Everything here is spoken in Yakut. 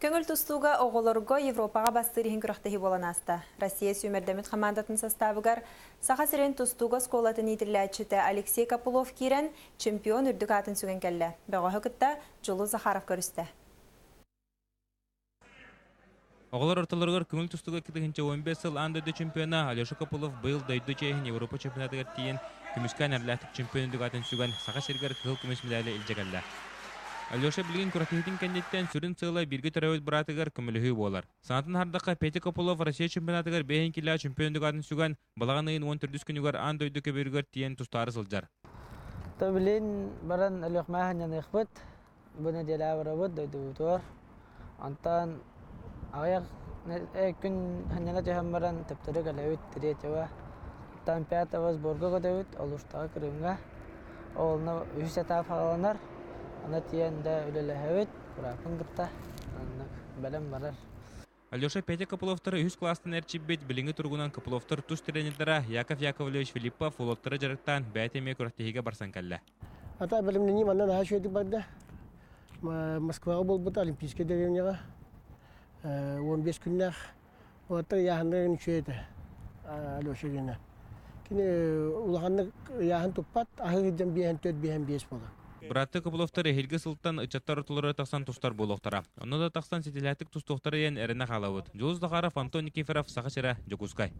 Көҥүл тустууга оҕолорго Европаҕа бастыыр иһин күрэхтэһии буолан ааста. Россия сүүмэрдэммит хамаандатын састаабыгар Саха сирин тустууга оскуолатын иитиллээччитэ Алексей Копылов киирэн, чемпион үрдүк аатын сүгэн кэллэ. Бөҕөһү кытта Дьулус Захаров көрүстэ. Оҕолор ортолоругар көҥүл тустууга 2015 сыл аан дойду чемпиона Алеша Копылов быйыл дойду чиэһин Европа чемпионатыгар тиийэн көмүскээн эрэлээхтик чемпион үрдүк аатын сүгэн Саха сиригэр кыһыл көмүс медали илдьэ кэллэ. Алеша билигин күрэхтэһиитин кэнниттэн сүрүн сыала бииргэ төрөөбүт быраатыгар көмөлөһүү буолар. Санаатын аһардахха, Петя Копылов Россия чемпионатыгар бэйэн килээ чемпион үрдүк аатын сүгэн, балаҕан ыйын 14 күнүгэр аан дойду көбүөрүгэр тиийэн тустаары сылдьар. Билин баран Өлүөхмэ ханньаныахпыт. Бу нэдиэлэ барабыт дойдубутугар. Онтон аҕыйах күн ханньана түһэн баран төптөрү кэлэбит третьего. Оттон пятого сборга көтөбүт Олуштаҕа Крымҥа. Ол үһүс этап хааланар. Аны тиийэн да үлэлэһэбит, курааппын кытта. Оннук бэлэм барар. Алеша Петя Копыловтары үһүс кылаастан эрчийбит, билиҥҥи туругунан Копыловтар тус тренердара Яков Яковлевич Филиппов уолаттары дьарыктаан бэйэтэ эмиэ күрэхтэһиигэ барсан кэллэ. Ата бэлэмнэнии манна наһаа үчүгэйдик барда. Москваҕа буолбут Олимпийскай деревняҕа 15 күннээх уолаттар ыйааһыннарын үчүгэй этэ Алеша гена. Кини улаханнык ыйааһын туппат, аһыы сылдьан биэһэн төрт биэһэн биэс буолар. Бырааттыы Копыловтар эһиилги сылтан ыччаттар ортолоро тахсан тустар буолуохтара. Онно да тахсан ситиһилээхтик тустуохтара диэн эрэнэ хаалабыт. Дьулус Захаров, Антон Никифоров, Саха сирэ, Дьокуускай.